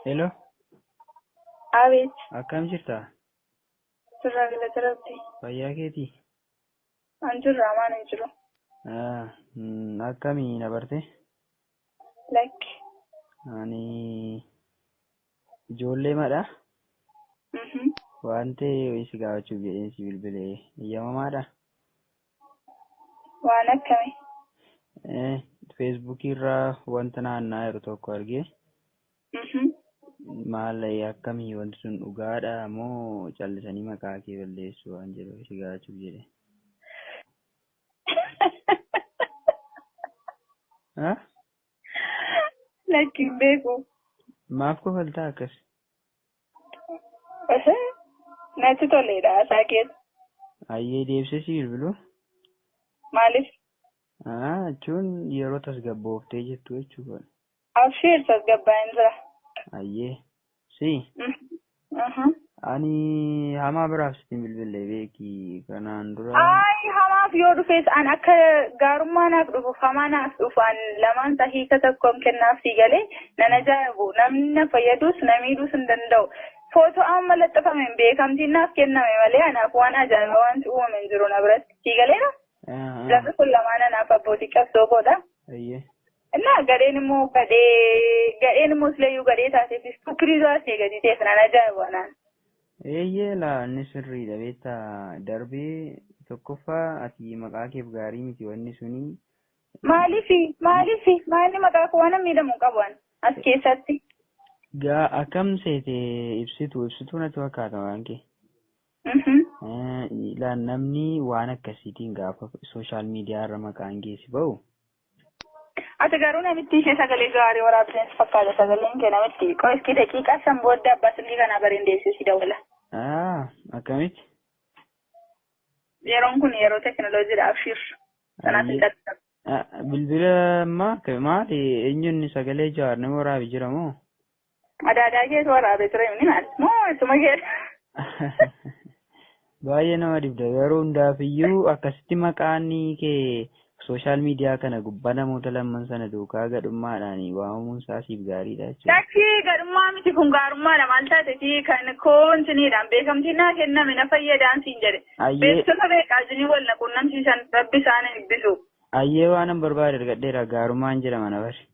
Hello, Abeet, akkam jirta? Jirra galata Rabbi. Fayyaa keetii? An jirra amaan hin jiru. Akkamii na barte? Lakki. Ani ijoollee madha. Waan ta'e si gaafachuuf jedheen si bilbilee eeyyamamaadha. Waan akkamii? Feesbuukii irraa wanta naanna'aa jiru tokko argee maal akkamii wanti sun dhugaadha moo callisanii maqaa kee balleessu waan jedhu si gaafachuuf jedhe. Lakki hin beeku. Maaf kofaltaa akkas? Natti toleedha haasaa keessa. Ayyee deebisee si bilbiluu? Maaliif? Jechuun yeroo tasgabbooftee jirtu jechuudha. Abshiir tasgabbaa'een jira. Ayyee. Si. Ani hamaa biraaf sitti hin bilbille beeki kanaan dura. Ay hamaaf yoo dhufes an akka gaarummaa naaf dhufuuf hamaa naaf dhufu an lamaan isaa hiika tokkoon kennaaf sii galee nan ajaa'ibu namni na fayyadus na miidhuus hin danda'u. Footoo amma laxxafameen beekamtiin naaf kenname malee anaaf waan ajaa'iba wanti uumame hin jiru na biratti sii galeera. Jarri kun lamaan anaaf abbootii qabsoo koodha. Ayyee. Innaa gadheen immoo gadhee gadheen immoo sileeyyuu gadhee taateef istuupirii taatee gadi ta'eef nan ajaa'ibu anaan. Eeyyee laa inni sirriidha beektaa darbee tokkoffaa ati maqaa keef gaarii miti wanni suni. Maaliifi maaliifi maalli maqaa koo waan miidhamu hin qabu ani as keessatti. Gaa akkam seete ibsitu ibsituu natti fakkaata waan kee. Laa namni waan akkasiitiin gaafa sooshaal miidiyaa irra maqaan keessi ba'u. Ati garuu namitti ishee sagalee gaarii waraabdeen si fakkaata sagaleen kee namitti qo'iski daqiiqaa san booda abbaa silkii kanaa bareen deebisee si dawwala. Akkamitti? Yeroon kun yeroo teekinooloojiidha abshiir. Kanaaf hin qaqqabu. Bilbila ammaa maali eenyuun sagalee jawaar nama waraabe jira moo? Adaadaa keetu waraabee ture inni maal? Moo isuma kee? Baay'ee nama dhibda garuu hundaafiyyuu akkasitti maqaan kee sooshaal miidiyaa kana gubbaa namoota lamman sana duukaa gadhummaadhaan waamamuun isaa siif gaariidha jechuudha. Lakki gadhummaa miti kun gaarummaadha maal taateeti kan koo intiniidhaan beekamtiin naa kenname na fayyadaan siin jedhe. Ayyee Beeksisa beekaa jinii wal na qunnamsiisan rabbi isaan eebbisu. Ayyee waan an barbaade argadheera gaarummaan jedhama na bari.